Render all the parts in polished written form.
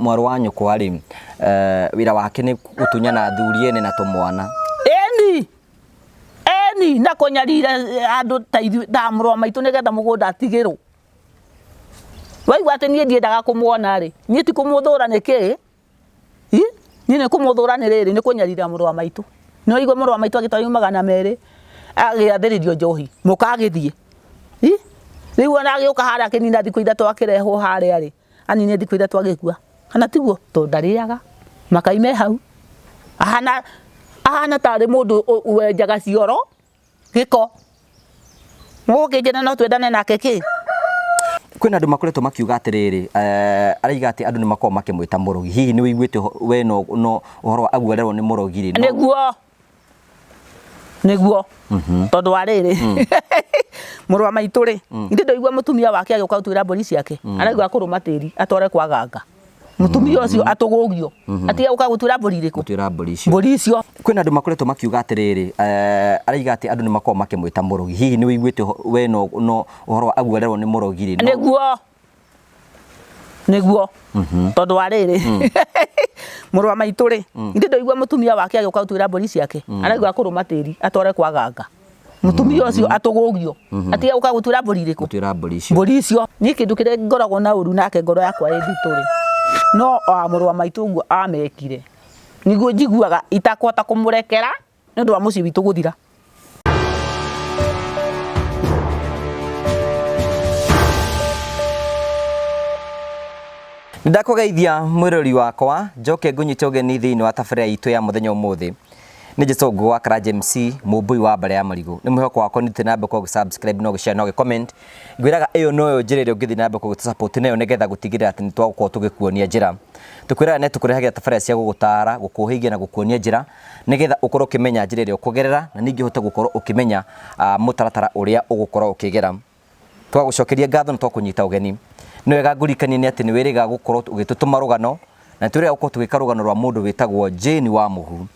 Mwarĩ wa nyũkwa rĩ, wĩra wake nĩ gũtunyana athuri ene na tũmwana. Ĩni, ĩni, na kũnyarira andũ ta ithuĩ, ta mũrũ wa maitũ nĩgetha mũgũnda atigĩrwo. Waigua atĩ niĩ ndiendaga kũmuona rĩ, niĩ ti kũmũthũra nĩ kĩĩ? Ĩ, niĩ nĩ kũmũthũra nĩ rĩrĩ, nĩ kũnyarira mũrũ wa maitũ. Nĩ waigua mũrũ wa maitũ agĩtwarwo 200 agĩathĩrĩrio njohi, mũka agĩthiĩ. Ĩ, rĩu ona agĩũka harĩa akĩnina thikũ 3 akĩrehwo harĩa rĩ, aninire thikũ 3 agĩkua. Kana tiguo? Tondũ ndarĩaga, makai me hau. Ahana, ahana tarĩ mũndũ wenjaga cioro, gĩko. Mũgũkĩnjĩra no twendane nake kĩ? Kwĩna andũ makoretwo makiuga atĩrĩrĩ, araiga atĩ andũ nĩ makoragwo makĩmwĩta mũrogi. Hihi nĩ ũiguĩte we no no ũhoro wa agu arerwo nĩ mũrogi rĩ? Nĩguo. Nĩguo. Tondũ wa rĩrĩ, mũrũ wa maitũ rĩ, ithe ndaigua mũtumia wake agĩũka gũtuĩra mbũri ciake, araigua akũrũma tĩri atware kwa ganga. Mũtumia ũcio atũgũgio, atige gũka gũtuĩra mbũri irĩkũ? Gũtuĩra mbũri icio. Mbũri icio. Kwĩna andũ makoretwo makiuga atĩrĩrĩ, araiga atĩ andũ nĩ makoragwo makĩmwĩta mũrogi. Hihi nĩ ũiguĩte we no no ũhoro wa agu arerwo nĩ mũrogi rĩ? Nĩguo. Nĩguo. Tondũ wa rĩrĩ, mũrũ wa maitũ rĩ, ithe ndaigua mũtumia wake agĩũka gũtuĩra mbũri ciake, araigua akũrũma tĩri atware kwa ganga. Mũtumia ũcio atũgũgio, atige gũka gũtuĩra mbũri irĩkũ? Gũtuĩra mbũri icio. Mbũri icio. Niĩ kĩndũ kĩrĩa ngoragwo na ũru nake ngoro yakwa ĩ nditũ rĩ, no o mũrũ wa maitũ ũguo amekire, nĩguo njiguaga itakũhota kũmũrekera nĩ ũndũ wa mũciĩ witũ gũthira. Ndakũgeithia mwĩrori wakwa, njoke ngũnyite ũgeni thĩinĩ wa tabarĩra itũ ya mũthenya ũmũthĩ. Nĩ Njĩtwo Ngũgũ wa Karanja MC, mũmbũi wa mbara ya marigũ. Nĩ mwĩhoko wakwa nĩ na mbere subscribe na ũgĩ-share na ũgĩ-comment. Ngwĩraga ĩyo noyo njĩra ĩrĩa ũngĩthiĩ na mbere gũtũ support nayo nĩgetha gũtigĩrĩra atĩ nĩ twagũkorwo tũgĩkuonia njĩra. Tũkwĩraga nĩ tũkũrehagĩra tabarĩra cia gũgũtara, gũkũhĩgia na gũkuonia njĩra nĩgetha ũkorwo ũkĩmenya njĩra ĩrĩa ũkũgerera na ningĩ ũhote gũkorwo ũkĩmenya mũtaratara ũrĩa ũgũkorwo ũkĩgera. Twagũcokeria ngatho na twakũnyita ũgeni. Nĩ wega ngũririkanie nĩ atĩ nĩ wĩrĩga gũkorwo ũgĩtũtũma rũgano na nĩ twĩrĩga gũkorwo tũgĩka rũgano rwa mũndũ wĩtagwo Jane wa Mũhu.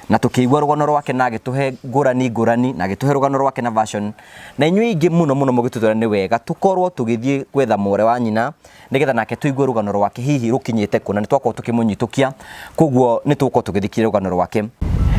Na tũkĩigua rũgano rwake na agĩtũhe ngũrani ngũrani na agĩtũhe rũgano rwake na version na inyuĩ ingĩ mũno mũno mũgĩtũtwĩra nĩ wega tũkorwo tũgĩthiĩ gwetha mwarĩ wa nyina nĩgetha nake tũigue rũgano rwake hihi rũkinyĩte kũ na nĩ twakorwo tũkĩmũnyitũkia koguo nĩ tũgũkorwo tũgĩthikia rũgano rwake.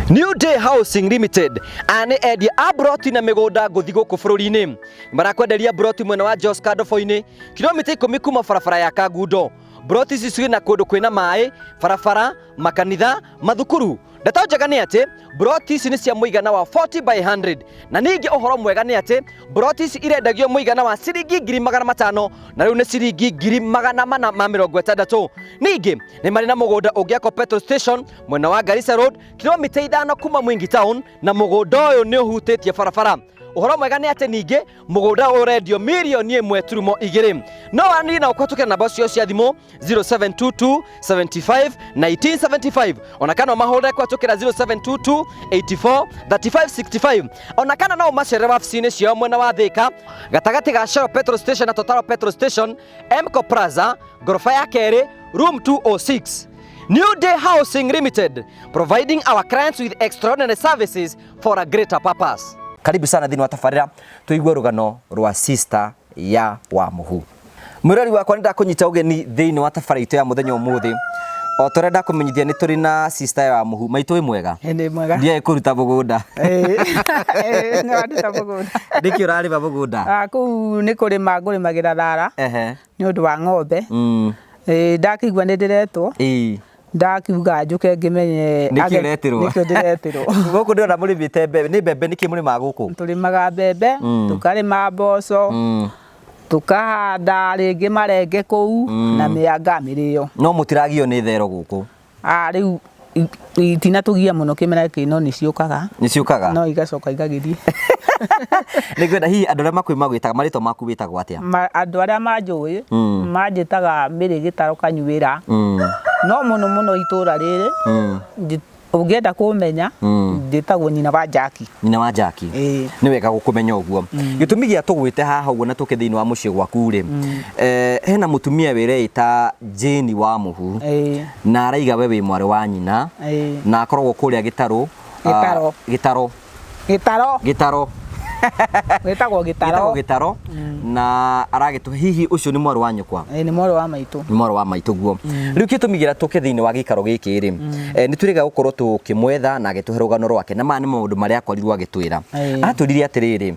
New Day Housing Limited aya nĩ endia a mburoti na mĩgũnda ngũthi gũkũ bũrũri-inĩ. Marakwenderia mburoti mwena wa Jos Kandobo-inĩ, kilomita 10 kuma barabara ya Kangundo. Mburoti ici ciĩ na kũndũ kwĩna maĩ, barabara, makanitha, mathukuru. Ndeto njega nĩ atĩ mburoti ici nĩ cia mũigana wa 40 by 100 na ningĩ ũhoro mwega nĩ atĩ mburoti ici irendagio mũigana wa ciringi 500,000 na rĩu nĩ ciringi 460,000. Ningĩ nĩ marĩ na mũgũnda ũngĩakwo petrol station mwena wa Garissa Road kilomita 5 kuma Mwingi Town na mũgũnda ũyũ nĩ ũhutĩtie barabara. Ũhoro mwega nĩ atĩ ningĩ mũgũnda ũyũ ũrendio 1.2 million. No waranĩrie na ũkũhetũkĩra namba ciao cia thimũ 0722 75 1975 ona kana ũmahũrĩre kũhetũkĩra 0722 84 35 65 ona kana no ũmacerere wabici-inĩ ciao mwena wa Thĩka gatagatĩ ga Shell petrol station na Total petrol station, Emco Plaza, ngoroba ya kerĩ, room 206. New Day Housing Limited, providing our clients with extraordinary services for a greater purpose. Karibu sana thĩinĩ wa tabarĩra tũigue rũgano rwa sister ya wa Mũhu. Mwĩrori wakwa nĩ ndakũnyita ũgeni thĩinĩ wa tabarĩra itũ ya mũthenya ũmũthĩ. O ta ũrĩa ndakũmenyithia nĩ tũrĩ na sister ya Mũhu. Maitũ wĩ mwega? Nĩ mwega. Ndiaĩ kũruta mũgũnda. Nĩ wanduta mũgũnda. Nĩkĩ ũrarĩma mũgũnda? Kũu nĩ kũrĩma ngũrĩmagĩra thara nĩ ũndũ wa ng'ombe. Ndakĩigua nĩ ndĩretwo. Ndakiuga njũke ngĩmenye Nĩkĩ ũretirwo? Nĩkĩo ndĩretirwo. Gũkũ ndĩrona mũrĩmĩte mbembe. Nĩ mbembe nĩkĩ mũrĩmaga gũkũ? Tũrĩmaga mbembe, tũkarĩma mboco, tũkahanda rĩngĩ marenge kũu na mĩanga mĩrĩo. No mũtiragio nĩ thero gũkũ? Rĩu itinatũgia mũno kĩmera gĩkĩ no nĩ ciũkaga. Nĩ ciũkaga? No igacoka igagĩthiĩ. Nĩ ngwenda hihi andũ arĩa makwĩ magwĩtaga marĩtwa maku wĩtagwo atĩa? Andũ arĩa manjũĩ manjĩtaga Mary Gĩtarũ Kanyuĩra. No mũno mũno itũra rĩrĩ ũngĩenda kũmenya njĩtagwo nyina wa Jackie. Nyina wa Jackie. Nĩ wega gũkũmenya ũguo. Gĩtũmi gĩa tũgwĩte haha ũguo na tũke thĩinĩ wa mũciĩ gwaku rĩ, hena mũtumia wĩreĩta Jane wa Mũhu na araiga we wĩ mwarĩ wa nyina na akoragwo kũrĩa Gĩtarũ. Gĩtaro. Gĩtaro. Gĩtaro. Gĩtaro. Gĩtagwo Gĩtagwo Gĩtaro. Gĩtaro na aragĩtũ hihi ũcio nĩ mwarĩ wa nyũkwa? Ĩĩ, nĩ mwarĩ wa maitũ. Nĩ mwarĩ wa maitũ guo. Rĩu kĩtũmi gĩrĩa tũke thĩinĩ wa gĩikaro gĩkĩ rĩ, nĩ twĩrĩga gũkorwo tũkĩmwetha na agĩtũhe rũgano rwake na maya nĩ maũndũ marĩa akorirwo agĩtwĩra. Atwĩrire atĩrĩrĩ,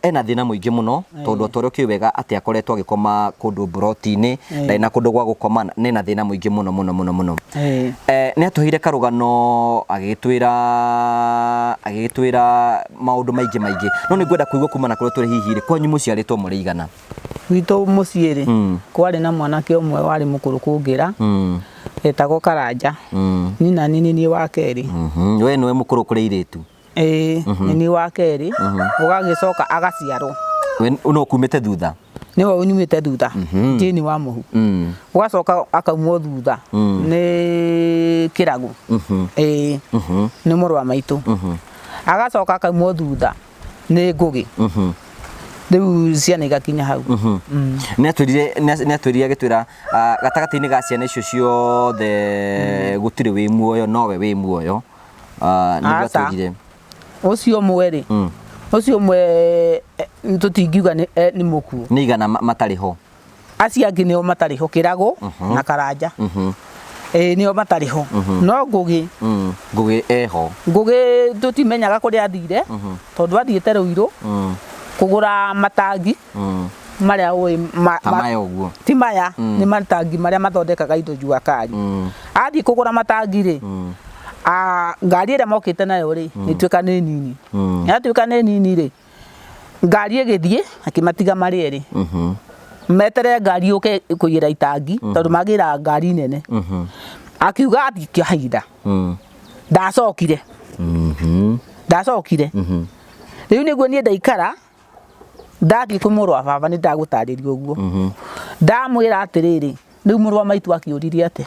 ena thĩna mũingĩ mũno tondũ o ta ũrĩa ũkĩũĩ wega atĩ akoretwo agĩkoma kũndũ mburoti-inĩ, ndarĩ na kũndũ gwa gũkoma na ena thĩna mũingĩ mũno mũno mũno mũno. Nĩ atũheire karũgano agĩgĩtwĩra agĩgĩtwĩra maũndũ maingĩ maingĩ, no nĩ ngwenda kũigua kuma na kũrĩa tũrĩ hihi rĩ, kwanyu mũciarĩtwo mũrĩ igana? Gwitũ mũciĩ rĩ, kwarĩ na mwanake ũmwe warĩ mũkũrũ kũngĩra, etagwo Karanja. Niĩ naniĩ nĩ niĩ wa kerĩ. We nĩwe mũkũrũ kũrĩ airĩtu? Ĩĩ, nĩ niĩ wa kerĩ, ũgagĩcoka agaciarwo. We no kumĩte thutha? Nĩwe unyumĩte thutha, Jane wa Mũhu. Ũgacoka akaumwo thutha nĩ Kĩragu. Ĩĩ, nĩ mũrũ wa maitũ. Agacoka akaumwo thutha nĩ Ngũgĩ. Rĩu ciana igakinya hau. Nĩ atwĩrire nĩ atwĩrire agĩtwĩra gatagatĩ-inĩ ga ciana icio ciothe gũtirĩ wĩ muoyo nowe wĩ muoyo. Nĩguo Aca. atwĩrire. Ũcio ũmwe rĩ, ũcio ũmwe tũtingiuga nĩ mũkuũ. Nĩ igana matarĩ ho. Acio angĩ nĩo matarĩ ho, Kĩragũ na Karanja. Ĩĩ nĩo matarĩ ho. No Ngũgĩ, Ngũgĩ eho. Ngũgĩ tũtimenyaga kũrĩa athire, tondũ athiĩte Rũirũ kũgũra matangi marĩa ũĩ Ta maya ũguo. Ti maya, nĩ matangi marĩa mathondekaga indo jua kali. Athiĩ kũgũra matangi rĩ, ngari ĩrĩa mokĩte nayo rĩ, ĩtuĩka nĩ nini. Yatuĩka nĩ nini rĩ, ngari ĩgĩthiĩ akĩmatiga marĩ erĩ. Metere ngari yũke kũiyĩra itangi, tondũ magĩraga ngari nene. Akiuga athiĩ kahinda. Ndacokire. Ndacokire. Rĩu nĩguo niĩ ndaikara, ndathiĩ kwĩ mũrũ wa baba nĩ ndagũtarĩria ũguo. Ndamwĩra atĩrĩrĩ, rĩu mũrũ wa maitũ akĩũririe atĩa?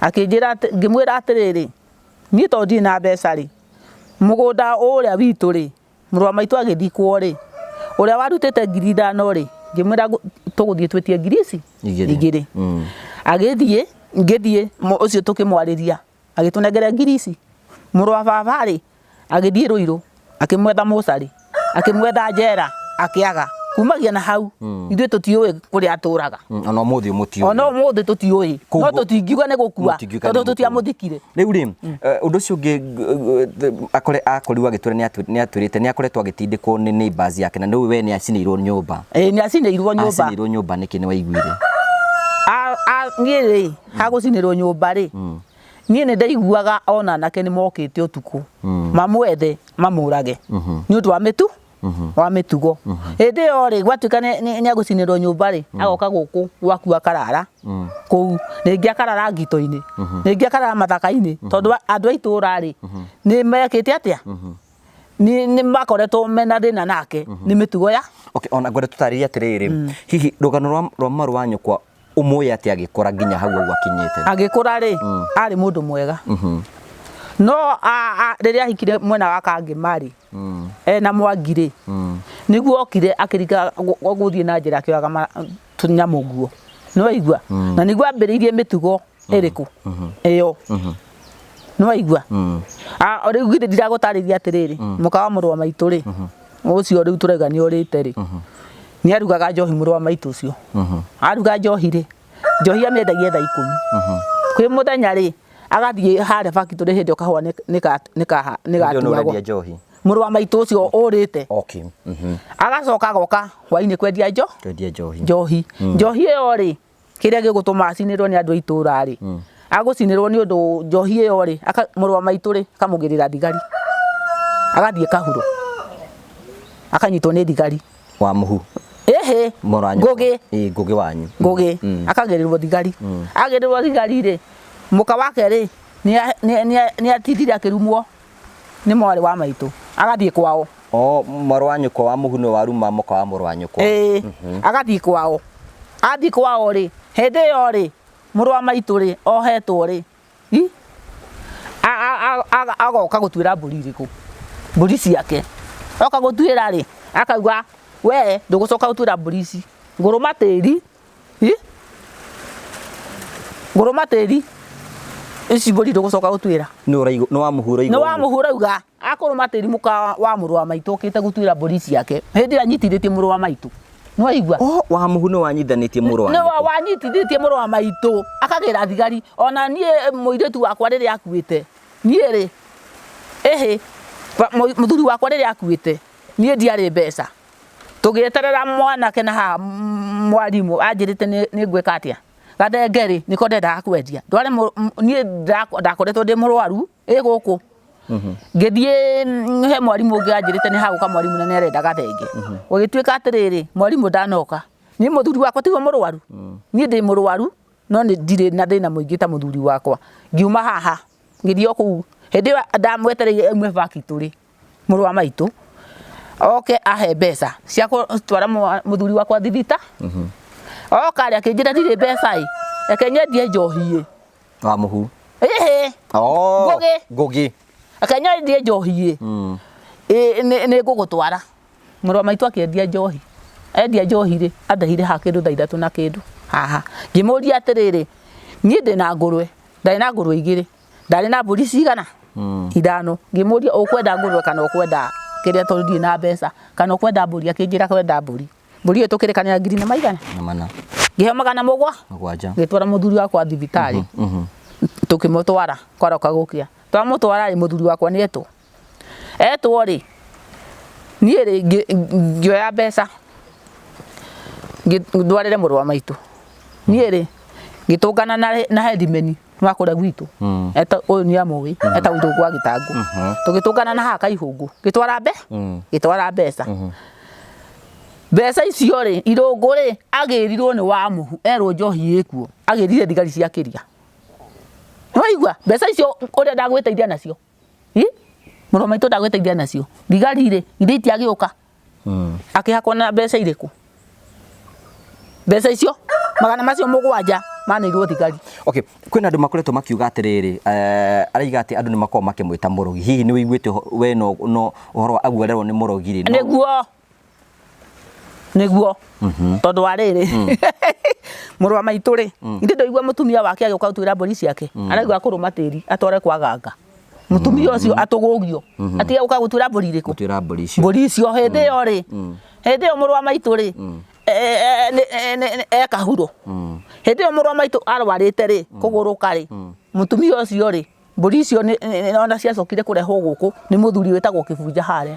Akĩnjĩra atĩ, ngĩmwĩra atĩrĩrĩ, niĩ tondũ ndirĩ na mbeca rĩ, mũgũnda ũrĩa witũ rĩ, mũrũ wa maitũ agĩthikwo rĩ, ũrĩa warutĩte 5,000 rĩ, ngĩmwĩra tũgũthiĩ twĩtie ngiri ici Igĩrĩ. Igĩrĩ. Agĩthiĩ, ngĩthiĩ, ũcio tũkĩmwarĩria, agĩtũnengera ngiri ici. Mũrũ wa baba rĩ, agĩthiĩ Rũirũ, akĩmwetha mũcarĩ, akĩmwetha njera, akĩaga. Kumagia na hau, ithuĩ tũtiũĩ kũrĩa atũraga. Ona ũmũthĩ mũtiũĩ. Ona ũmũthĩ tũtiũĩ. No Koguo- tũtingiuga nĩ gũkua, Mũtingiuga nĩ tondũ gũkua. tũtiamũthikire. Rĩu rĩ, ũndũ ũcio ũngĩ akore akorirwo agĩtwĩra nĩ atwĩrĩte nĩ akoretwo agĩtindĩkwo nĩ neighbors yake na nĩ we nĩ acinĩirwo nyũmba. Ĩĩ, nĩ acinĩirwo nyũmba. Acinĩirwo nyũmba nĩkĩ nĩ waiguire? Niĩ rĩ, hagũcinĩrwo nyũmba rĩ, niĩ nĩ ndaiguaga ona anake nĩ mokĩte ũtukũ, mamwethe, mamũrage. Nĩ ũndũ wa mĩtu? Wa mĩtugo. Hĩndĩ ĩyo rĩ, gwatuĩka nĩ egũcinĩrwo nyũmba rĩ, agoka gũkũ gwaku akarara kũu, rĩngĩ akarara ngito-inĩ, rĩngĩ akarara mathaka-inĩ, tondũ andũ a itũũra rĩ, nĩ mekĩte atĩa? Nĩ makoretwo mena thĩna nake, nĩ mĩtugo ya? Okay, ona ngwenda tũtarĩrie atĩrĩrĩ, hihi rũgano rwa mwarĩ wa nyũkwa ũmũĩ atĩa agĩkũra nginya hau ũguo akinyĩte? Agĩkũra rĩ, arĩ mũndũ mwega. No rĩrĩa ahikire mwena wa Kangĩma rĩ, ena Mwangi rĩ, nĩguo okire akĩringa gũthiĩ na njĩra akĩoyaga tũnyamũ nguo. Nĩ waigua? Na nĩguo ambĩrĩirie mĩtugo ĩrĩkũ? Ĩyo. Nĩ waigua? Rĩu githĩ ndiragũtarĩria atĩrĩrĩ, mũka wa mũrũ wa maitũ rĩ, ũcio rĩu tũrauga nĩ orĩte rĩ, nĩ arugaga njohi mũrũ wa maitũ ũcio. Aruga njohi rĩ, njohi amĩendagia thaa 10. Kwĩ mũthenya rĩ, agathiĩ harĩa factory hĩndĩ ĩyo kahũa nĩ Hĩndĩ ĩyo nĩ gatuagwo. ũrendia njohi? Mũrũ wa maitũ ũcio ũrĩte. Okay. Agacoka agoka hwainĩ kwendia Kwendia njohi. Njohi. Njohi ĩyo rĩ, kĩrĩa gĩgũtũma acinĩrwo nĩ andũ a itũũra rĩ, agũcinĩrwo nĩ ũndũ njohi ĩyo rĩ, mũrũ wa maitũ rĩ, akamũgĩrĩra thigari. Agathiĩ kahuro. Akanyitwo nĩ thigari. Wa mũhu. Ĩhĩ. Mũrũ wa nyũkwa. Ngũgĩ. Ĩĩ, Ngũgĩ wanyu. Ngũgĩ. Akagĩrĩrwo thigari. Agĩrĩrwo thigari rĩ, mũka wake rĩ, nĩ atindire akĩrumwo nĩ mwarĩ wa maitũ. Agathiĩ kwao. O, mwarĩ wa nyũkwa wa mũhu nĩwe waruma mũka wa mũrũ wa nyũkwa. Ĩĩ, agathiĩ kwao. Athiĩ kwao rĩ, hĩndĩ ĩyo rĩ, mũrũ wa maitũ rĩ, ohetwo rĩ, agoka gũtuĩra mbũri irĩkũ? Mbũri ciake. Oka gũtuĩra rĩ, akauga we ndũgũcoka gũtuĩra mbũri ici. Ngũrũma tĩri. Ngũrũma tĩri. Ici mbũri ndũgũcoka gũtuĩra. Nĩ ũraigua nĩ wamuhura Nĩ wamuhura uga akũrũma tĩri mũka wa mũrũ wa maitũ ũkĩte gũtuĩra mbũri ciake hĩndĩ ĩrĩa anyitithĩtie mũrũ wa maitũ. Nĩ waigua? Oh, wamuhu nĩ wanyithanĩtie mũrũ wa Nĩ nyũkwa. wanyitithĩtie mũrũ wa maitũ akagĩra thigari. Ona niĩ mũirĩtu wakwa rĩrĩa akuĩte, niĩ rĩ, ĩhĩ, mũthuri wakwa rĩrĩa akuĩte, niĩ ndiarĩ mbeca. Tũgĩeterera mwanake na haha mwarimũ anjĩrĩte nĩ ngwĩka atĩa. Gathenge rĩ, nĩko ndendaga kwendia. Ndware niĩ ndakoretwo ndĩ mũrwaru ĩ gũkũ. Ngĩthiĩ he mwarimũ ũngĩ anjĩrĩte nĩ hagũka mwarimũ na nĩ arenda gathenge. Gũgĩtuĩka atĩrĩrĩ, mwarimũ ndanoka. Niĩ mũthuri wakwa tiwe mũrwaru? Niĩ ndĩ mũrwaru no ndirĩ na thĩna mũingĩ ta mũthuri wakwa. Ngiuma haha ngĩthiĩ o kũu. Hĩndĩ ĩyo ndamwetereire aume factory mũrũ wa maitũ oke ahe mbeca cia gũtwara mũthuri wakwa thibita. Oka rĩ akĩnjĩra ndirĩ mbeca ĩ, reke nyendie njohi ĩ. Wa mũhu. Ĩhĩ. Oh, Ngũgĩ. Ngũgĩ. Reke nyendie njohi ĩ. Ĩ nĩ ngũgũtwara. Mũrũ wa maitũ akĩendia njohi. Endia njohi rĩ, andehire haha kĩndũ thaa ithatũ na kĩndũ haha. Ngĩmũria atĩrĩrĩ, niĩ ndĩna ngũrwe, ndarĩ na ngũrwe igĩrĩ, ndarĩ na mbũri cigana? Ithano. Ngĩmũria ũkwenda ngũrwe kana ũkwenda kĩrĩa tondũ ndirĩ na mbeca, kana ũkwenda mbũri? Akĩnjĩra kwenda mbũri. Mbũri ĩyo tũkĩrĩkanĩra ngiri na maigana? Na mana. Ngĩheo magana 7. Ngĩtwara mũthuri wakwa thibitarĩ. Tũkĩmũtwara kwaroka gũkĩa. Twamũtwara rĩ, mũthuri wakwa nĩ etwo. Etwo rĩ, niĩ rĩ ngĩoya mbeca ndwarĩre mũrũ wa maitũ. Niĩ rĩ ngĩtũngana na headman wa kũrĩa gwitũ. Eta ũyũ nĩ amũĩ, etagwo Irũngũ wa Gĩtangũ. Tũgĩtũngana na haha Kaihũngũ, ngĩtwara ngĩtwara mbeca. Mbeca icio rĩ, Irũngũ rĩ agĩrirwo nĩ Wamũhu erwo njohi ĩkuo, agĩrire thigari cia kĩria. Nĩwaigua? Mbeca icio ũrĩa ndagwĩteithia nacio. Mũrũ wa maitũ ndagwĩteithia nacio. Thigari rĩ, ithe itiagĩũka. Akĩhakwo na mbeca irĩkũ? Mbeca icio magana macio 7 maneirwo thigari. Okay, kwĩna andũ makoretwo makiuga atĩrĩrĩ, araiga atĩ andũ nĩ makoragwo makĩmwĩta mũrogi. Hihi nĩ ũiguĩte we no ũhoro wa agu arerwo nĩ mũrogi rĩ? Nĩguo. Nĩguo. Tondũ wa rĩrĩ, mũrũ wa maitũ rĩ, ithe ndũigua mũtumia wake agĩũka gũtuĩra mbũri ciake, araigua akũrũma tĩri atware kwa ganga. Mũtumia ũcio atũgũgio, atige gũka gũtuĩra mbũri irĩkũ? Gũtuĩra mbũri icio. Mbũri icio hĩndĩ ĩyo rĩ, hĩndĩ ĩyo mũrũ wa maitũ rĩ, e kahuro. Hĩndĩ ĩyo mũrũ wa maitũ arwarĩte rĩ, kũgũrũka rĩ, mũtumia ũcio rĩ, mbũri icio ona ciacokire kũrehwo gũkũ nĩ mũthuri wĩtagwo Kĩbunja harĩa.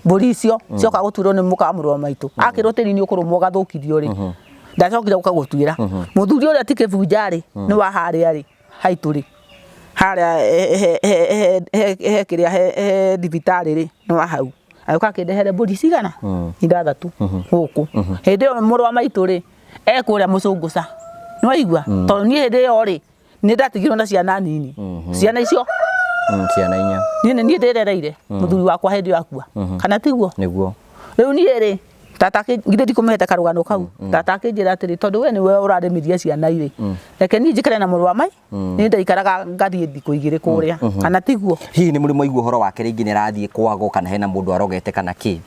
Mbũri icio cioka gũtuĩrwo nĩ mũka wa mũrũ wa maitũ. Akĩrwo tĩri nĩ ũkũrũmwo ũgathũkithio rĩ, ndacokire gũka gũtuĩra. Mũthuri ũrĩa ti Kĩbunja rĩ, nĩ wa harĩa rĩ, haitũ rĩ, harĩa he kĩrĩa he thibitarĩ rĩ, nĩ wa hau. Agĩũka akĩndehere mbũri cigana? 6 gũkũ. Hĩndĩ ĩyo mũrũ wa maitũ rĩ, e kũrĩa mũcũngũca. Nĩ waigua? Tondũ niĩ hĩndĩ ĩyo rĩ, nĩ ndatigirwo na ciana nini. Ciana icio? Ciana 4. Niĩ nĩ niĩ ndĩrereire mũthuri wakwa hĩndĩ ĩyo akua. Kana tiguo? Nĩguo. Rĩu niĩ rĩ, tata githĩ ndikũmũhete karũgano kau. Tata akĩnjĩra atĩrĩ, tondũ we nĩwe ũrarĩmithia ciana irĩ, reke niĩ njikare na mũrũ wa mai, niĩ ndaikaraga ngathiĩ thikũ 2 kũrĩa. Kana tiguo? Hihi nĩ mũrĩ mwaigua ũhoro wake rĩngĩ nĩ arathiĩ kwagwo kana hena mũndũ arogete kana kĩ?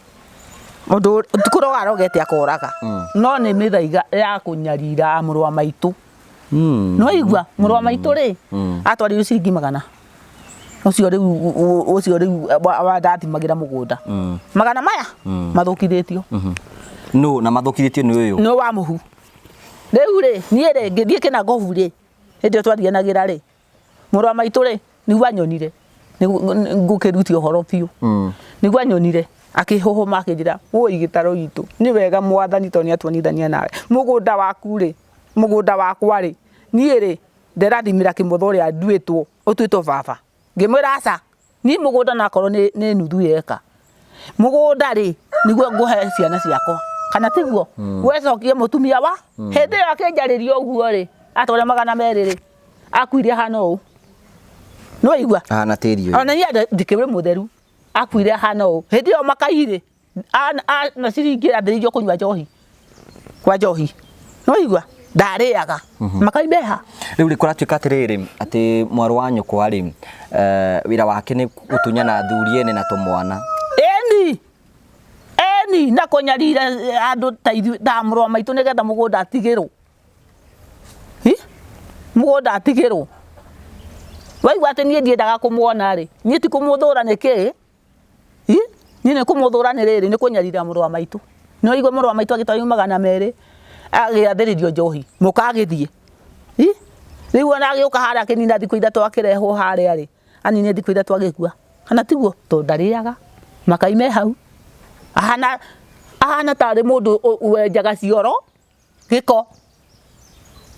Mũndũ ti kũroga arogete akoraga. No nĩ mĩthaiga ya kũnyarira mũrũ wa maitũ. Nĩ waigua? Mũrũ wa maitũ rĩ, atwarirwo ciringi 100. Ũcio rĩu ũcio rĩu wandathimagĩra mũgũnda. Magana maya mathũkithĩtio. Nũ na mathũkithĩtio nĩ ũyũ? Nĩ wa mũhu. Rĩu rĩ, niĩ rĩ, ngĩthiĩ kĩnangobu rĩ, hĩndĩ ĩyo twathianagĩra rĩ, mũrũ wa maitũ rĩ, nĩguo anyonire. Ngũkĩrutia ũhoro biũ. Nĩguo anyonire. Akĩhũhũma akĩnjĩra, woi gĩtaro gitũ, nĩ wega mwathani tondũ nĩ atuonithania nawe. Mũgũnda waku rĩ, mũgũnda wakwa rĩ, niĩ rĩ, ndĩrathimĩra kĩmotho ũrĩa nduĩtwo, ũtuĩtwo baba. Ngĩmwĩra aca, niĩ mũgũnda nakorwo nĩ nuthu yeka. Mũgũnda rĩ, nĩguo ngũhe ciana ciakwa. Kana tiguo? Wecokie mũtumia wa? Hĩndĩ ĩyo akĩnjarĩria ũguo rĩ, atwara 200 rĩ, akuire ahana ũũ. Nĩ waigua? Ahana tĩri ũyũ. Ona niĩ ndikĩrĩ mũtheru. Akuire ahana ũũ. Hĩndĩ ĩyo makai rĩ, na ciringi ambĩrĩirio kũnyua njohi. Kwa njohi. Nĩ waigua? Ndarĩaga. Makai meha. Rĩu rĩ kũratuĩka atĩrĩrĩ, atĩ mwarĩ wa nyũkwa rĩ, wĩra wake nĩ gũtunyana athuri ene na tũmwana. Ĩni. Ĩni, na kũnyarira andũ ta ithuĩ, ta mũrũ wa maitũ nĩgetha mũgũnda atigĩrwo. Mũgũnda atigĩrwo. Waigua atĩ niĩ ndiendaga kũmuona rĩ, niĩ ti kũmũthũra nĩ kĩĩ? Ĩ? Niĩ nĩ kũmũthũra nĩ rĩrĩ, nĩ kũnyarira mũrũ wa maitũ. Nĩ waigua mũrũ wa maitũ agĩtwarwo 200 agĩathĩrĩrio njohi, mũka agĩthiĩ. Ĩ? Rĩu ona agĩũka harĩa akĩnina thikũ 3 akĩrehwo harĩa rĩ, aninire thikũ 3 agĩkua. Kana tiguo? Tondũ ndarĩaga, makai me hau. Ahana ahana tarĩ mũndũ wenjaga cioro. Gĩko.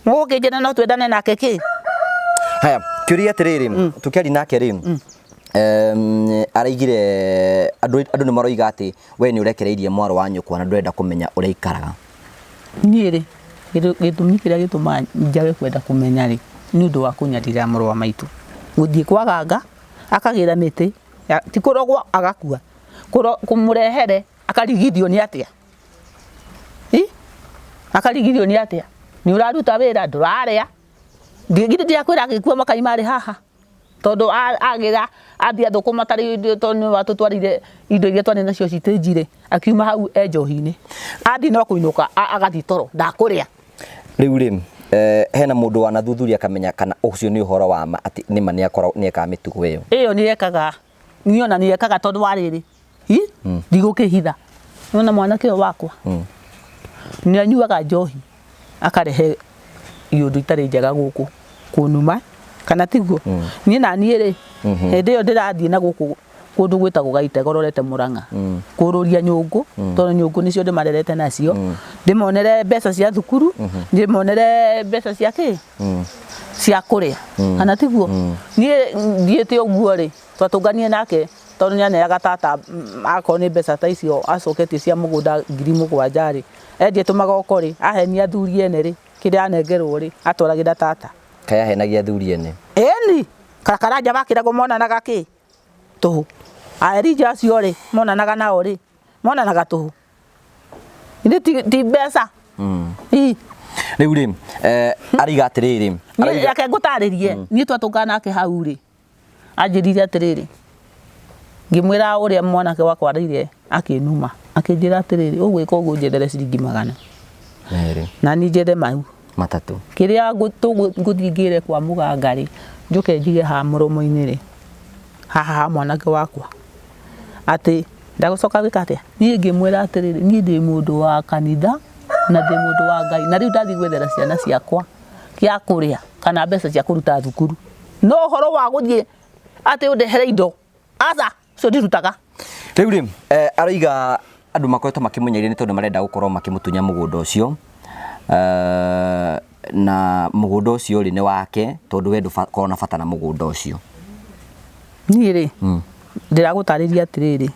Mũgũkĩnjĩra no twendane nake kĩ? Haya, kĩũria atĩrĩrĩ, tũkĩaria nake rĩ, araigire andũ andũ nĩ maroiga atĩ we nĩ ũrekereirie mwarĩ wa nyũkwa na ndũrenda kũmenya ũrĩa aikaraga. Niĩ rĩ, gĩtũmi kĩrĩa gĩtũmaga njage kwenda kũmenya rĩ, nĩ ũndũ wa kũnyarira mũrũ wa maitũ. Gũthiĩ kwa ganga, akagĩra mĩtĩ, ti kũrogwo agakua, kũmũrehere akarigithio nĩ atĩa? Ĩ? Akarigithio nĩ atĩa? Nĩ ũraruta wĩra ndũrarĩa. Githĩ ndirakwĩra agĩkua makai marĩ haha? Tondũ agĩra athiĩ athũkũma ta rĩu tondũ nĩwe watũtwarĩire indo iria twarĩ nacio citĩnji rĩ, akiuma hau e njohi-inĩ. Athiĩ no kũinũka agathiĩ toro ndakũrĩa. Rĩu rĩ, hena mũndũ wanathuthuria akamenya kana ũcio nĩ ũhoro wa ma atĩ nĩma nĩ ekaga mĩtugo ĩyo? Ĩyo nĩ ekaga. Niĩ ona nĩ ekaga tondũ wa rĩrĩ, hi ndigũkĩhitha. Nĩwona mwanake ũyũ wakwa nĩ anyuaga njohi akarehe iũndũ itarĩ njega gũkũ kũnuma kana tiguo? Niĩ naniĩ rĩ, hĩndĩ ĩyo ndĩrathiĩ na gũkũ kũndũ gwĩtagwo Gaitega ũrorete Mũrang'a kũrũria nyũngũ tondũ nyũngũ nĩcio ndĩmarerete nacio, ndĩmonere mbeca cia thukuru, ndĩmonere mbeca cia kĩ? Cia kũrĩa kana tiguo? Niĩ thiĩte ũguo rĩ, twatũnganire nake tondũ nĩ aneaga tata akorwo nĩ mbeca ta icio acoketie cia mũgũnda 7,000 rĩ, endia tũmagoko rĩ, ahenia athuri ene rĩ, kĩrĩa anengerwo rĩ, atwaragĩra tata. Kaĩ ahenagia athuri ene? Ĩni, Karanja wakĩragwo monanaga kĩ? Tũhũ. A Elija acio rĩ, monanaga nao rĩ, monanaga tũhũ. Githĩ ti mbeca? Ii. Rĩu rĩ, araiga atĩrĩrĩ, Niĩ reke ngũtarĩrie, niĩ twatũngana nake hau rĩ, Anjĩrire atĩrĩrĩ, ngĩmwĩra ũrĩa mwanake wakwa araire akĩnuma, akĩnjĩra atĩrĩrĩ, ũgwĩka ũguo ũnjethere ciringi 200 na niĩ njethe mau 3. Kĩrĩa ngũthiĩ ngĩre kwa mũganga rĩ, njũke njige haha mũromo-inĩ rĩ, haha ha mwanake wakwa, atĩ ndagũcoka gwĩka atĩa? Niĩ ngĩmwĩra atĩrĩrĩ, niĩ ndĩ mũndũ wa kanitha na ndĩ mũndũ wa Ngai, na rĩu ndathiĩ gwethera ciana ciakwa gĩa kũrĩa kana mbeca cia kũruta thukuru. No ũhoro wa gũthiĩ atĩ ũndehere indo, aca, ũcio ndirutaga. Rĩu rĩ, aroiga andũ makoretwo makĩmũnyaria nĩ tondũ marenda gũkorwo makĩmũtunya mũgũnda ũcio, na mũgũnda ũcio rĩ nĩ wake tondũ we ndũkoragwo na bata na mũgũnda ũcio. Niĩ rĩ, ndĩragũtarĩria atĩrĩrĩ,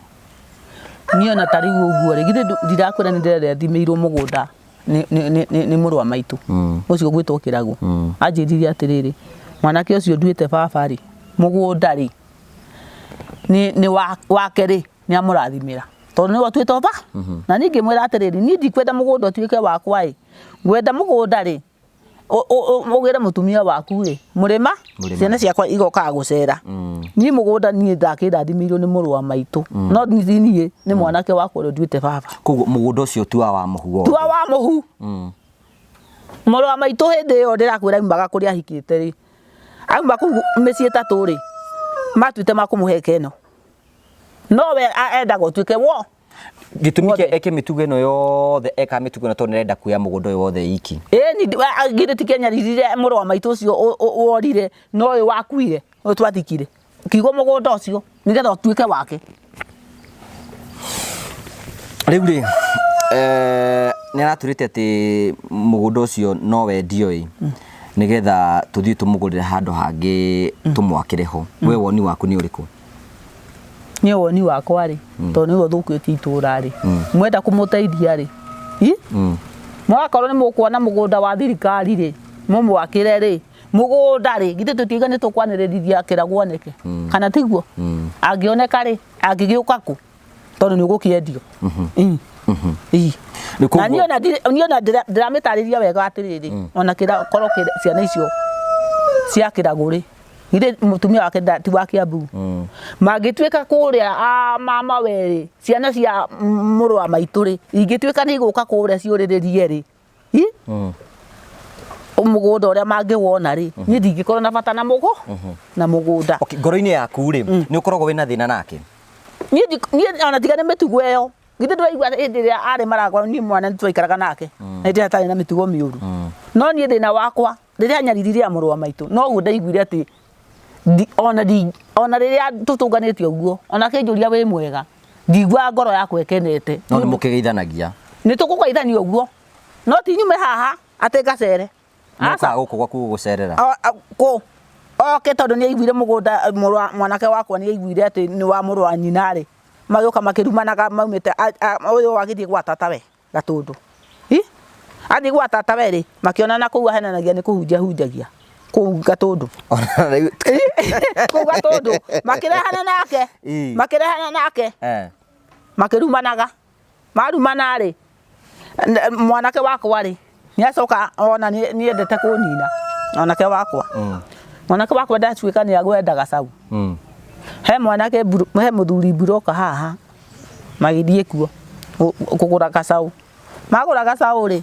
niĩ ona ta rĩu ũguo rĩ, githĩ ndirakwĩra nĩ ndĩrathimĩirwo mũgũnda nĩ nĩ- nĩ- nĩ- nĩ mũrũ wa maitũ ũcio ũgwĩtwo kĩragũ anjĩrire atĩrĩrĩ mwanake ũcio nduĩte baba rĩ mũgũnda rĩ nĩ nĩ wa- wake rĩ nĩ amũrathimĩra tondũ nĩwe ũtuĩtwo ba na niĩ ngĩmwĩra atĩrĩrĩ niĩ ndikwenda mũgũnda ũtuĩke wakwa ĩ ngwenda mũgũnda rĩ Ũgĩre mũtumia waku rĩ, mũrĩma, Mũrĩma. ciana ciakwa igokaga gũcera. Niĩ mũgũnda niĩ ndakĩrathimĩirwo nĩ mũrũ wa maitũ. No ti niĩ, nĩ mwanake wakwa ũrĩa nduĩte baba. Koguo mũgũnda ũcio ti wa Wamũhu wothe. Ti wa Wamũhu. Mũrũ wa maitũ hĩndĩ ĩyo ndĩrakwĩra aumaga kũrĩa ahikĩte rĩ, auma kũu mĩciĩ ĩtatũ rĩ, matuĩte makũmũhe ĩka ĩno. No we endaga ũtuĩke wo. Gĩtũmi Wothe. kĩa eke mĩtugo ĩno yothe ekaga mĩtugo ĩno tondũ nĩarenda kuoya mũgũnda ũyũ wothe iki. Ĩni githĩ ti kĩanyaririre mũrũ wa maitũ ũcio worire na ũyũ wakuire ũyũ twathikire kiugo mũgũnda ũcio nĩgetha ũtuĩke wake. Rĩu rĩ, nĩ aratwĩrĩte atĩ mũgũnda ũcio no wendio ĩ, nĩgetha tũthiĩ tũmũgũrĩre handũ hangĩ tũmwakĩre ho. We woni waku nĩ ũrĩkũ? Niĩ woni wakwa rĩ, tondũ nĩwe ũthũkĩtie itũra rĩ, mwenda kũmũteithia rĩ, i? Mwakorwo nĩ mũkuona mũgũnda wa thirikari rĩ, mũmwakĩre rĩ, mũgũnda rĩ, githĩ tũtiuga nĩ tũkwanĩrĩrithia kĩragũ oneke, kana tiguo? Angĩoneka rĩ, angĩgĩũka kũ? Tondũ nĩ ũgũkĩendio. Ii. Rĩu Na niĩ koguo ona ndirĩ- niĩ ona ndĩramĩtarĩria wega atĩrĩrĩ, ona kĩra korwo ciana icio cia kĩragũ rĩ, Githĩ mũtumia wake ti wa Kiambu? Mangĩtuĩka kũrĩa a mama we rĩ, ciana cia mũrũ wa maitũ rĩ, ingĩtuĩka nĩ igũka kũrĩa ciũrĩrĩrie rĩ, i? Mũgũnda ũrĩa mangĩwona rĩ, niĩ ndingĩkorwo na bata na mũgũ na mũgũnda. Okay, ngoro-inĩ yaku rĩ, nĩ ũkoragwo wĩna thĩna nake? Niĩ niĩ ona tiga nĩ mĩtugo ĩyo, githĩ ndũraigua hĩndĩ ĩrĩa arĩ maragwa niĩ mwana nĩ twaikaraga nake na hĩndĩ ĩrĩa atarĩ na mĩtugo mĩũru. No niĩ thĩna wakwa rĩrĩa anyariririre mũrũ wa maitũ, noguo ndaiguire atĩ ona ona rĩrĩa tũtũnganĩte ũguo, ona akĩnjũria wĩ mwega, ndiguaga ngoro yakwa ĩkenete. No nĩ mũkĩgeithanagia? Nĩ tũkũgeithania ũguo, no ti nyume haha atĩ ngacere. Aca. Gũkũ gwaku gũgũcerera? Kũ oke tondũ nĩ aiguire mũgũnda mũrũ wa mwanake wakwa nĩ aiguire atĩ nĩ wa mũrũ wa nyina rĩ, magĩũka makĩrumanaga maumĩte ũyũ agĩthiĩ gwa tatawe Gatũndũ. Hi? Athiĩ gwa tatawe rĩ, makĩonana kũu ahenanagia nĩ kũhunjia ahunjagia kũu Gatũndũ. Kũu Gatũndũ makĩrehana nake, makĩrehana nake makĩrumanaga. Marumana rĩ, mwanake wakwa rĩ, nĩ acoka ona nĩ endete kũnina mwanake wakwa. Mwanake wakwa ndatuĩka nĩ agwenda gacau. He mwanake he mũthuri mburoka haha magĩthiĩ kuo kũgũra gacaũ. Magũra gacaũ rĩ,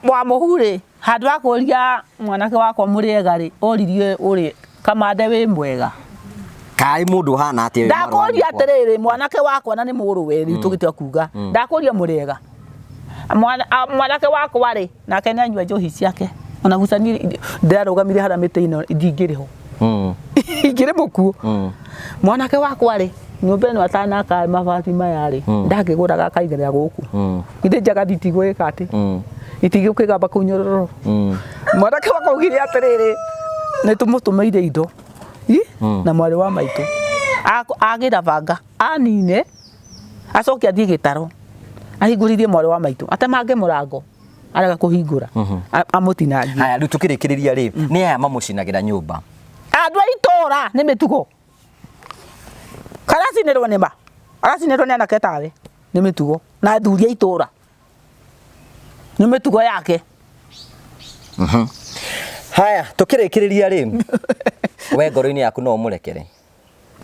Wamũhu rĩ, handũ ha kũria mwanake wakwa mũrĩega rĩ, oririe ũrĩ Kamande wĩ mwega? Kaĩ mũndũ ũhana atĩa ũyũ mwarĩ wa Ndakũria nyũkwa? atĩrĩrĩ, mwanake wakwa na nĩ mũrũwe rĩu tũgĩtua kuga, ndakũria mũrĩega? Mwanake wakwa rĩ, nake nĩ anyua njohi ciake, ona guca niĩ ndĩrarũgamire harĩa mĩtĩ-inĩ ndingĩrĩ ho. Ingĩrĩ mũkuũ. Mwanake wakwa rĩ, nyũmba ĩno atanaka mabati maya rĩ, ndangĩgũraga akaigĩrĩra gũkũ. Githĩ njagathi itigwĩka atĩ? Itigũkĩgamba kũu nyororo. Mwanake wakwa augire atĩrĩrĩ, nĩ tũmũtũmĩire indo Ĩ? Na mwarĩ wa maitũ agĩra banga anine acoke athiĩ gĩtaro ahingũrithie mwarĩ wa maitũ atemange mũrango arega kũhingũra amũtinangie. Haya, rĩu tũkĩrĩkĩrĩria rĩ, nĩ aya mamũcinagĩra nyũmba? Andũ a itũra nĩ mĩtugo. Karacinĩrwo nĩ ma aracinĩrwo nĩ anake tawe nĩ mĩtugo na athuri a itũra nĩ mĩtugo yake. Haya, tũkĩrĩkĩrĩria rĩ, we ngoro-inĩ yaku no ũmũrekere?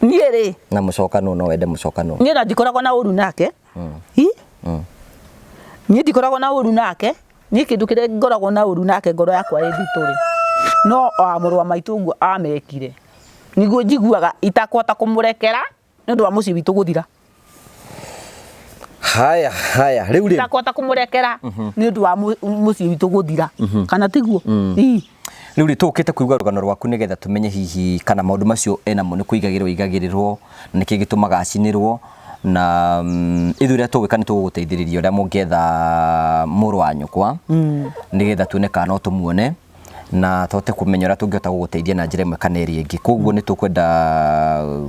Niĩ rĩ, Na mũcokanwo, no wende mũcokanwo? Niĩ na ndikoragwo na ũru nake. Hi? Niĩ ndikoragwo na ũru nake. Niĩ kĩndũ kĩrĩa ngoragwo na ũru nake ngoro yakwa ĩ nditũ rĩ, no wa mũrũ wa maitũ ũguo amekire, nĩguo njiguaga itakũhota kũmũrekera nĩ ũndũ wa mũciĩ witũ gũthira. Haya, haya, rĩu rĩ, Itakũhota kũmũrekera nĩ ũndũ wa mũciĩ witũ gũthira, kana tiguo? Ii. Rĩu rĩ, tũkĩte kũigua rũgano rwaku nĩgetha tũmenye hihi kana maũndũ macio enamo nĩ kũigagĩrĩrwo aigagĩrĩrwo, na nĩkĩ gĩtũmaga acinĩrwo, na ithuĩ ũrĩa tũgwĩka nĩ tũgũgũteithĩrĩria ũrĩa mũngĩetha mũrũ wa nyũkwa, nĩgetha tuone kana no tũmuone na tũhote kũmenya ũrĩa tũngĩhota gũgũteithia na njĩra ĩmwe kana ĩrĩa ĩngĩ. Koguo nĩ tũkwenda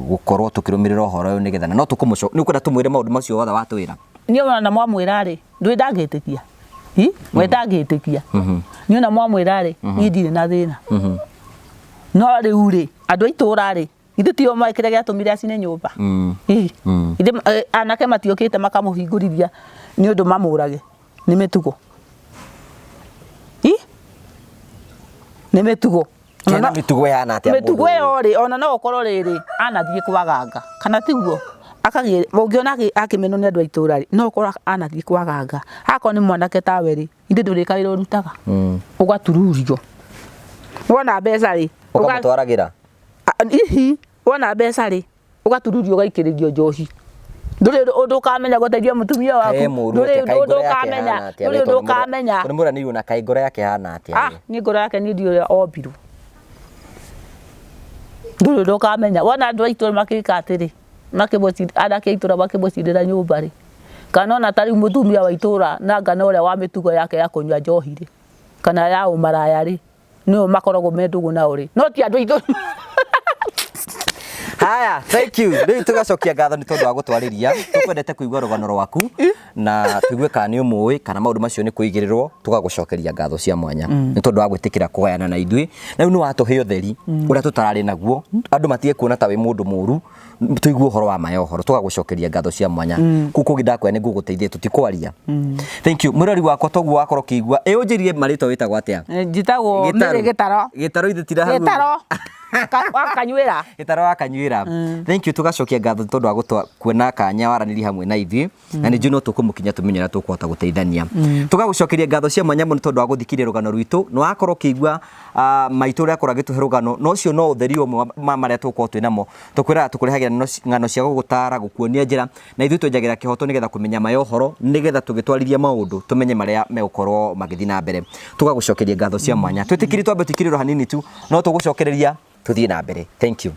gũkorwo tũkĩrũmĩrĩra ũhoro ũyũ nĩgetha, na no tũkũmũco, nĩ ũkwenda tũmwĩre maũndũ macio wothe watwĩra? Niĩ ona mwamwĩra rĩ, ndũĩ ndangĩtĩkia. Hi? We ndangĩtĩkia. Niĩ ona mwamwĩra rĩ, niĩ ndirĩ na thĩna. No rĩu rĩ, andũ a itũra rĩ, githĩ tio moĩ kĩrĩa gĩatũmire acine nyũmba? Ĩ, githĩ anake matiokĩte makamũhingũrithia nĩ ũndũ mamũrage? Nĩ mĩtugo. Ĩ? Nĩ mĩtugo. Kena mĩtugo ĩhana atĩa? Mĩtugo ĩyo rĩ, ona no ũkorwo rĩrĩ anathiĩ kwaganga, kana tiguo? Akagĩ, ũngĩona akĩmenwo nĩ andũ a itũra rĩ, no ũkorwo anathiĩ kwaganga. Akorwo nĩ mwanake tawe rĩ, ithe ndũrĩ kawĩra ũrutaga, ũgatururio. Wona mbeca rĩ, Ũkamũtwaragĩra? Ihi, wona mbeca rĩ, ũgatururio ũgaikĩrĩrio njohi. Ndũrĩ ũndũ ũkamenya gũteithia mũtumia waku. Kaĩ mũru Ndũrĩ atĩa? Kaĩ ũndũ ngoro yake ũkamenya, ĩhana atĩa? ndũrĩ We ũndũ tondũ ũkamenya. Tondũ mũranĩirwo na kaĩ ngoro yake ĩhana atĩa? Ah, niĩ ngoro yake niĩ ndiũĩ ũrĩa ombirwo. Ndũrĩ ũndũ ũkamenya. Wona andũ a itũra makĩka atĩrĩ, anake a itũra makĩmũcindĩra nyũmba rĩ, kana ona ta rĩu mũtumia wa itũra nanga na ũrĩa wa mĩtugo yake ya kũnyua njohi rĩ, kana ya ũmaraya rĩ, nĩo makoragwo me ndũgũ nao rĩ, no ti andũ aitũ. Haya, thank you. Rĩu tũgacokia ngatho nĩ tondũ wa gũtwarĩria. Tũkwendete kũigua rũgano rwaku na tũigue kana nĩ ũmũĩ kana maũndũ macio nĩ kũigĩrĩrwo, tũgagũcokeria ngatho cia mwanya nĩ tondũ wa gwĩtĩkĩra kũgayana na ithuĩ. Na rĩu nĩ watũhe ũtheri ũrĩa tũtararĩ naguo, andũ matige kuona ta wĩ mũndũ mũru, tũigue ũhoro wa ma ya ũhoro, tũgagũcokeria ngatho cia mwanya. Kũu kũngĩ ndakwĩra nĩ ngũgũteithia, tũtikwaria. Thank you. Mwĩrori wakwa toguo wakorwo ũkĩigua, ĩ ũnjĩrire marĩtwa wĩtagwo atĩa? Njĩtagwo Mary Gĩtaro. Gĩtaro ithe tira hau. Gĩtaro. Wakanyuĩra. Gĩtaro wakanyuĩra. Thank you, tũgacokia ngatho nĩ tondũ wa gũtwa kuona kanya waranĩria hamwe na ithuĩ, na nĩ njũĩ no tũkũmũkinya tũmenye ũrĩa tũkũhota gũteithania. Tũgagũcokeria ngatho cia mwanya mũno tondũ wa gũthikĩrĩria rũgano rwitũ. Nĩ wakorwo ũkĩigua maitũ ũrĩa akorwo agĩtũhe rũgano, na ũcio no ũtheri ũmwe wa marĩa tũgũkorwo twĩ namo. Tũkwĩraga tũkũrehagĩra ng'ano cia gũgũtara, gũkuonia njĩra, na ithuĩ twenjagĩra kĩhoto nĩgetha kũmenya ma ya ũhoro, nĩgetha tũgĩtwarithia maũndũ tũmenye marĩa megũkorwo magĩthiĩ na mbere. Tũgagũcokeria ngatho cia mwanya. Twĩtĩkĩrie twambe tũikĩrĩrwo hanini tu, no tũgũcokereria tũthiĩ na mbere. Thank you.